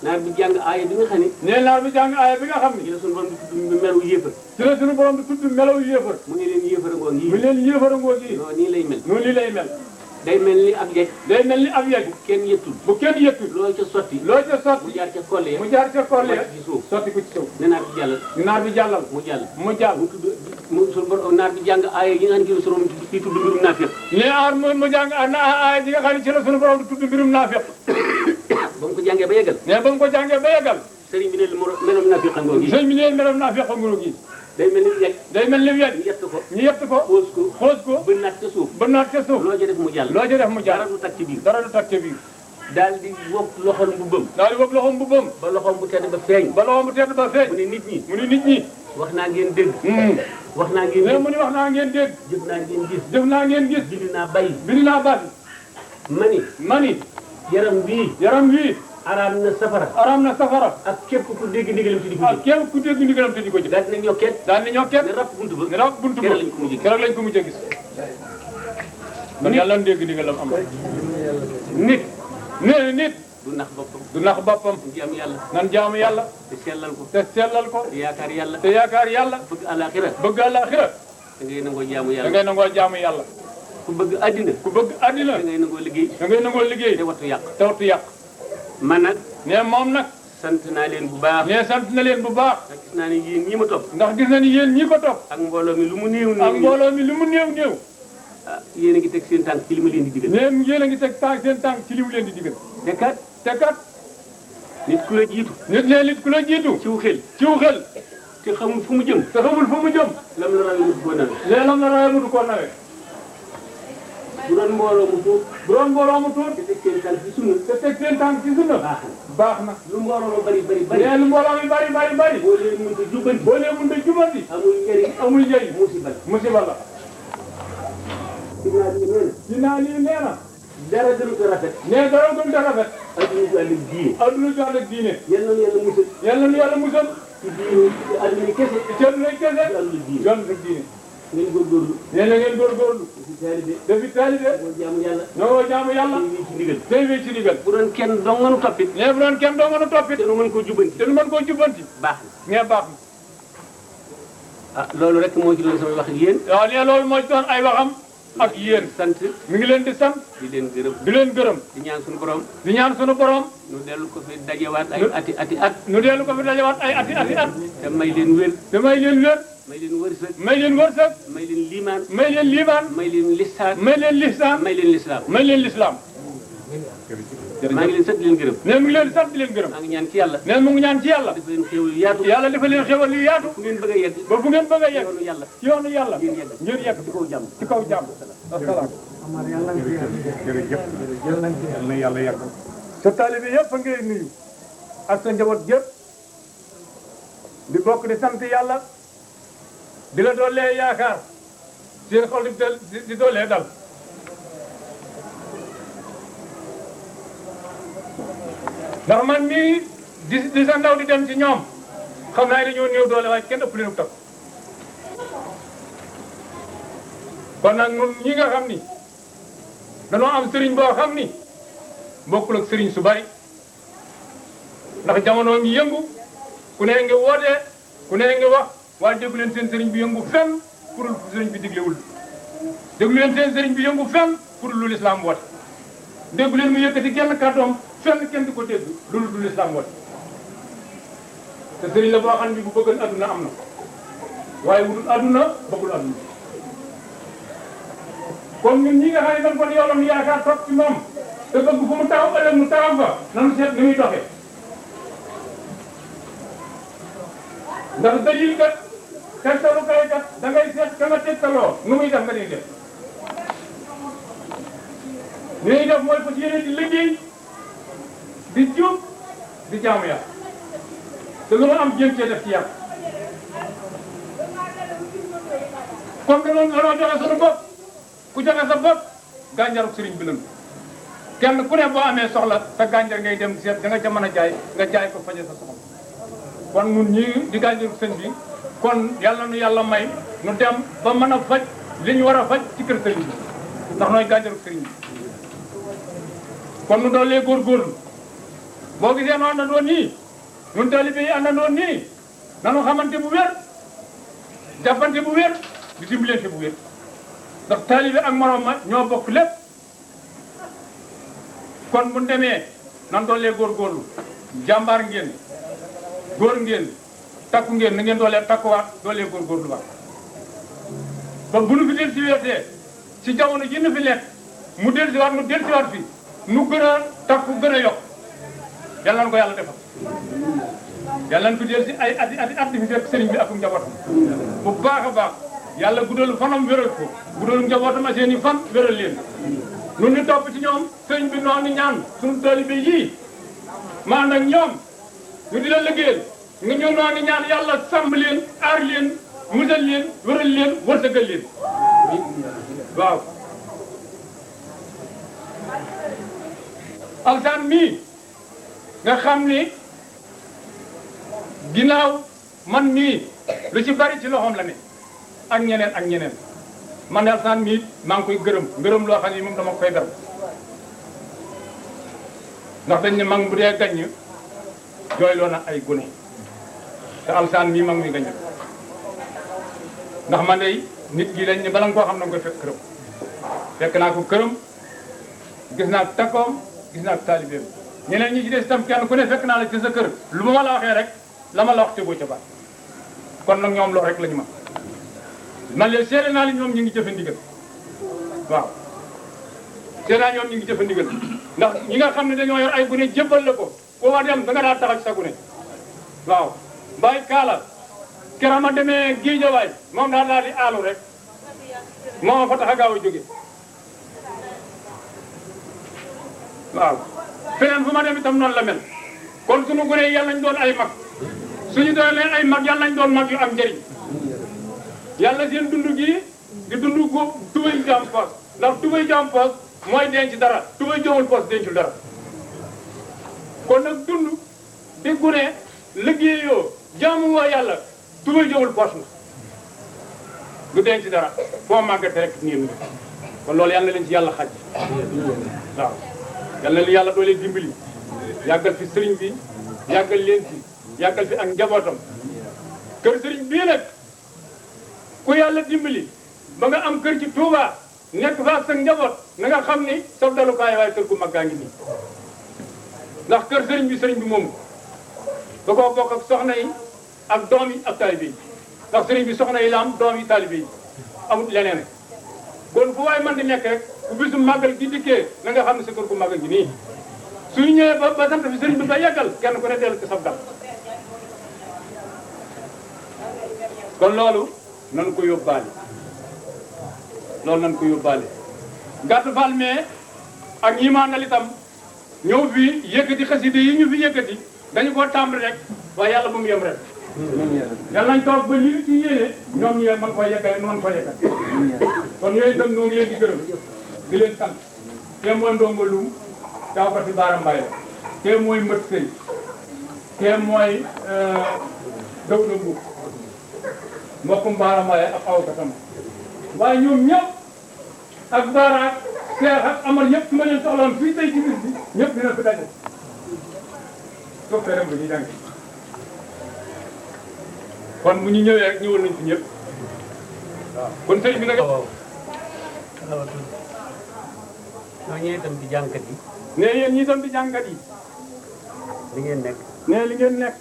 naar bi jàng aaya bi nga xam ne ne naar bi jàng aaya bi nga xam ci ni la suñu borom di tudd melu yéefar ci la suñu borom di tudd melaw yéefar mu ne leen yéefar ngoo ngi mu leen yéefar a ngoo gi non nii lay mel noonu li lay mel day mel ni ab yegg day mel ni ab yegg kenn yettul bu kenn yëttul loo ca sotti loo ca mu sotti jaar ca kolle ya mu jaar ca kolle wàcc ci suuf sotti ko ci suuf ne naar bi jàllal naar bi jàllal mu jàll mu jàll mu tudd mu suñu borom naar bi jàng aaya yi nga xam ne ci la suñu borom di tudd mbirum naafiq ne aar mu jàng aaya ji nga xam ne ci la suñu borom di tudd mbirum naafiq ba mu ko jàngee ba yeggal ne ba mu ko jàngee ba yeggal sëriñ bi ne melom naafiq ngoo ngi sëñ bi ne melam naafiq nguru gi day mel ni yegg day mel ni yegg ñu yett ko ñu yett ko xoos ko xoos ko ba naat ca suuf ba naat ca suuf loo ca def mu jàll loo ca def mu dara jàll du tag ci biir dara du tag ca biir daal di wokk loxol mbubbam daal di wëpp loxoom bu bëm ba loxoom bu tedd ba feeñ ba loxoom bu tedd ba feeñ mu ne nit ñi mu ni nit ñi wax naa ngeen dégg wax naa ngeen ne dégg mu ni wax naa ngeen dégg jëf naa ngeen gis def naa ngeen gis bind naa bàyyi bind naa bàyyi mani yaram bii araam na safara aram na safara ak képp ku dégg ndigalam te di ko ak jëf képp ku dégg ndigalam te di ko jëf daal dinañ yokkeet daal ni ñoo kenn ne ràpp buntu ba ne rab buntu ba keroog lañ ko mujjee gis. keroog lañ ko mujjee gis man yàlla na dégg ndigalam am nit nit du nax boppam du nax boppam du jaam yàlla nan jaamu yàlla te sellal ko te sellal ko te yaakaar yàlla te yaakaar yàlla bëgg alaxira bëgg àllaaxira da ngay nangoo jaamu da yàlla ngay nangoo jaamu yàlla ku bëgg addina ku bëgg àddina da ngay nangoo liggéey da ngay nangoo liggéey te wattu yàq te wattu yàq man nag ne moom nag sant naa leen bu baax ne sant na leen bu baax ndax gis naa ne yéen ñi ma topp ndax gis na ni yéen ñi ko topp ak mbooloo mi lu mu néew ak néew mbooloo mi lu mu néew néew ah yéen a ngi teg seen tànk ci li ma leen di digal ne yéen a ngi teg tànk seen tànk ci li mu leen di digal te kat te kat nit ku la jiitu nit ne nit ku la jiitu ciw xel ciw xel te xamul fu mu jëm te xamul fu mu jëm lam la rawee mutu koo nawe leelam na rawee mu du ko nawe bu doon mbooloo mu tuut bu doon mbooloo mu tuut te teg seen tànk ci sunna te teg seen tànk ci sunna baax na baax na lu mbooloo ma bari bari bari nee lu mbooloo mi bari bari bari boo leen mënta jubbanti boo lee mun de jubanti amul njëriñ amul njëriñ musiba la musiba la dinaa di nee dinaa lii nee na na dara gënu ko rafet nee dara gën te rafet adduna ju ànd ak diine adduna ju ànd ak diine yal na yàlla musal yàlla nu yàlla musal ci biir àdduna kese. ci àdduna kese. wàllu diine yoon sa diine. ngeen góorgóorlu. nee na ngeen góorgóorlu. dafi taalibe. dafi taalibe. ñoo jaamu yàlla. ñoo jaamu yàlla. tey wéy ci ndigal. tey wéy ci ndigal. bu doon kenn dong nga nu toppit. nee bu doon kenn doo mën a toppit. te nu mën koo jubbanti. te nu mën koo jubbanti. baax na. nee baax na. ah loolu rek moo ci doon sama wax ak yéen. waaw nee loolu moo ci doon ay waxam ak yéen. sant mi ngi leen di sant. di leen gërëm. di leen gërëm. di ñaan suñu borom. di ñaan sunu borom. nu dellu ko fi dajewaat ay ati at. nu dellu ko fi dajewaat ay ati at. te may leen wér. te may leen wér. may leen wërsëg. may leen wërsëg. may leen liimaan. may leen liimaan. may leen lisaan. may leen lisaan. may leen lislaam. may leen lislaam. maa ngi leen sant di leen gërëm. nee mu ngi leen di sant di leen gërëm. maa ngi ñaan ci yàlla. nee mu ngi ñaan ci yàlla. dafa leen xéwal yu yaatu. yàlla dafa leen xewal yu yaatu. fu ngeen bëgg a yegg. ba fu ngeen bëgg a yegg. yoonu yàlla. yoonu yàlla. ngeen yegg ngeen yegg ci kaw jàmm. ci kaw jàmm. asalaam. jërëjëf yal na yàlla yàgg. sa taalibe yëpp a ngay nuyu. ak sa njaboot yëpp. di bokk di sant yàlla. di la doolee yaakaar. seen xol di doolee dal. ndax man mii di sa ndaw di dem ci ñoom xam naa ne dañoo néew doole waaye kenn ëpp leen topp kon nag ñun ñi nga xam ni dañoo am sëriñ boo xam ni bokkul ak sëriñ su bari ndax jamono ngi yëngu ku ne ngi woote ku ne ngi wax waaye déggu leen seen sëriñ bi yëngu fenn pour lu sëriñ bi diglewul déggu leen seen sëriñ bi yëngu fenn pour lu lislaam woote déggu leen mu yëkkati genn kàddoom fenn kenn di ko dégg loolu du lislaam woote te sëriñ la boo xam ne bu bëggoon adduna am na waaye wutul adduna bëggul adduna kon ñun ñi nga xam ne dañ ko di yoonam yaakaar topp ci moom te bëgg fu mu taxaw ëllëg mu taxaw fa nanu seet ni muy doxee ndax dalil kat tegtalu kay kat da ngay seet ka nga tegtaloo nu muy def nga di def li ñuy def mooy fas yéene di liggéey di jub di jaamu yàlla te lu ma am jéem cee def ci yàlla comme que noonu dañoo joxe suñu bopp ku joxe sa bopp gànjaru sëriñ bi lañu kenn ku ne boo amee soxla sa gànjar ngay dem seet da nga ca mën a jaay nga jaay ko faje sa soxla kon nun ñii di gànjaru sëñ bi kon yàlla nu yàlla may nu dem ba mën a faj li ñu war a faj ci kër sëriñ bi ndax nooy gànjaru sëriñ bi kon nu doolee góorgóorlu boo gisee nu àndandoo nii ñun taalibe yi àndandoo nii nanu xamante bu wér jàppante bu wér di dimbalante bu wér ndax taalibe ak morom ma ñoo bokk lépp kon bu ñu demee nan doolee góorgóorlu jàmbaar ngeen góor ngeen takku ngeen na ngeen doolee takkuwaat doolee góorgóorlu waat ba bu nu fi del si weetee si jamono ji nu fi lekk mu del si waat nu del si waat fi nu gën a takku gën a yokk yàlla na ko yàlla defal yàlla na fi del si ay at di fi fekk sëriñ bi ak njabootam bu baax a baax yàlla guddal fanam wéral ko guddal njabootam ak seen i fan wéral leen nun ni topp ci ñoom sëriñ bi noonu ñaan suñu taalibe yii ma ànd ak ñoom ñu di la liggéeyal nga ñëw noonu ñaan yàlla sàmm leen aar leen musal leen wéral leen wërsëgal leen waaw alsaan mii nga xam ni ginnaaw man mii lu ci bari ci loxoom la ne ak ñeneen man de alsaan mii maa ngi koy gërëm loo xam ne moom dama koy dara ndax dañ ne mag bu dee gaññ jooyloo na ay gune te alsaan mii mag mi gaññ ndax man de nit gi dañ ne bala nga koo xam na nga koy fekk këram fekk naa ko këram gis naa takkoom gis naa taalibeem ñeneen ñi ci des itam kenn ku ne fekk naa la ci sa kër lu ma la waxee rek la ma la wax tegoo ca baat kon nag ñoom loolu rek la ñu mën man leen seede naa li ñoom ñu ngi jëfe ndigal waaw seede naa ñoom ñu ngi jëfe ndigal ndax ñi nga xam ne dañoo yor ay gune jébbal la ko boo ma dem da nga daal taxaw ci sa gune waaw Baye Kaala keroog ma demee Géejawaay moom daal di aalu rek moo ma fa tax a gaaw a jóge waaw feneen fu ma dem itam noonu la mel kon suñu gune yi yàlla nañ doon ay mag suñu doon leen ay mag yàlla nañ doon mag yu am njëriñ yàlla seen dund gi di dund gu tubay jam poos ndax tubay jam poos mooy denc dara tubay jomul poos dencul dara kon nag dund di gune liggéeyoo jaamu woo yàlla tuba jowul poos na du denc dara foo màggate rek nii kon loolu yal na leen ci yàlla xaj waaw yal na leen yàlla doo leen dimbali yàggal fi sëriñ bi yàggal leen fi yàggal fi ak njabootam kër sëriñ bii nag ku yàlla dimbali ba nga am kër ci Touba nekk fa ak sa njaboot na nga xam ni sa dalukaay waaye kër gu mag gaa ngi nii ndax kër sëriñ bi moom da koo bokk ak soxna yi ak doom yi ak taalibe yi ndax sëriñ bi soxna yi la am doom yi taalibe yi amul leneen kon fu waay man di nekk rek bu bisu màggal gi dikkee na nga xam ne sa kër gu màggal gi nii suñu ñëwee ba sant fi sëriñ bi ba yàggal kenn ku ne dellu ci sab dal kon loolu nan ko yóbbaale gàtt Fall mais ak ñi ma àndal itam ñëw fii yëkkati xaside yi ñu fi yëkkati dañu koo tàmbali rek waaye yàlla bu mu yem rek yàlla nañ toog ba li ci yéene ñoom ñu mën koo yeggale nu mën koo yeggale kon yooyu itam ñoo ngi leen di gërëm di leen sant te mooy ndongo lum taw ko ci Baara Mbaye la te mooy mbët sëy te mooy Dawda Mbuub mbokkum Baara Mbaye ak aw katam waaye ñoom ñëpp ak Baara ak Seex ak Amar ñëpp su ma leen soxlaan fii tey ci bis bi ñëpp dina fi daje toog fee dem ba ñuy jàng kon bu ñu ñëwee rek ñëwal nañ fi ñëpp waaw kon sëriñ bi nag ñoo ñëwee itam di jàngkat yi ne yéen ñi itam di jàngkat yi li ngeen nekk ne li ngeen nekk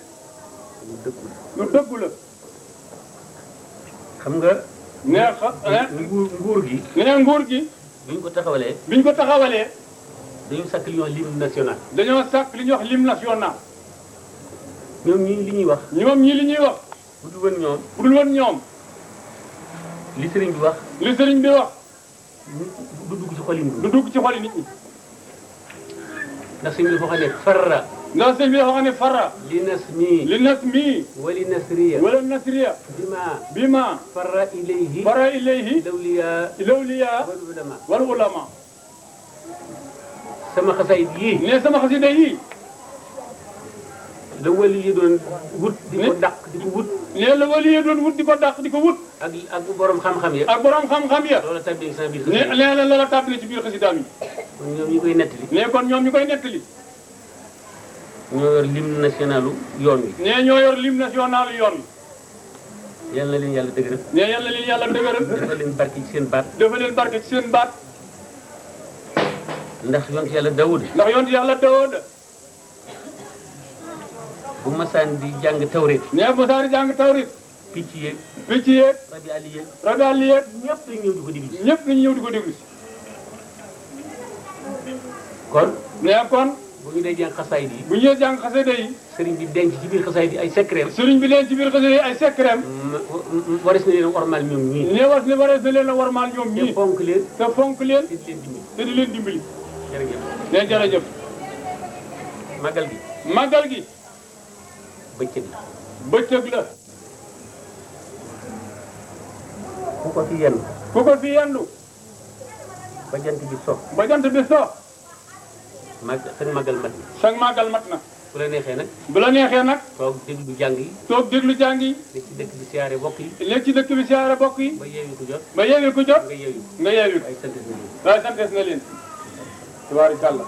lu dëggu la xam nga nguur gi biñ ko taxawalee dañu sàkk li ñuy wax l'hymne national dañoo sàkk li ñuy wax l'hymne national ñoom ñii li ñuy wax bu dul woon ñoom li sëriñ bi wax du dugg ci xoli nit ñi ndax sëriñ bi dafa xam ne farra li nasmi wali nasriya bima farra ilayhi lawliya wal ulama sama xasayid yii la wali yi doon wut di ko dàq di ko wut la wali yi doon wut di ko dàq di ko wut ak borom xam-xam ya loola tabbi sa biir loola tabbi ci biir xasidaam yi kon ñoom ñi koy nettali ñoo yor l'hymne nationalu yoon wi ñoo yor l'hymne nationalu yoon wi yal na leen yàlla dëgëral dafa leen barke ci seen baat ndax yonent yàlla Daawuda bu masaan di jàng tawreet picc yeeg rabi àll yeeg ñëpp dañu ñëw di ko déglu kon bu ñu dee jàng xasaayid yi sëriñ bi denc ci biir xasaayid yi ay secret waris na leen a warmaal ñoom ñii te fonk leen te di leen dimbali jërëjëf màggal gi bëccëg la ku ko fi yendu ba jant bi so sag màggal mat na bu la neexee nag toog déglu jàng yi nekk ci dëkk bi siyaare bokk yi ba yeewi ko jot nga yeewi ko waaye santees na leen tabaarikàlla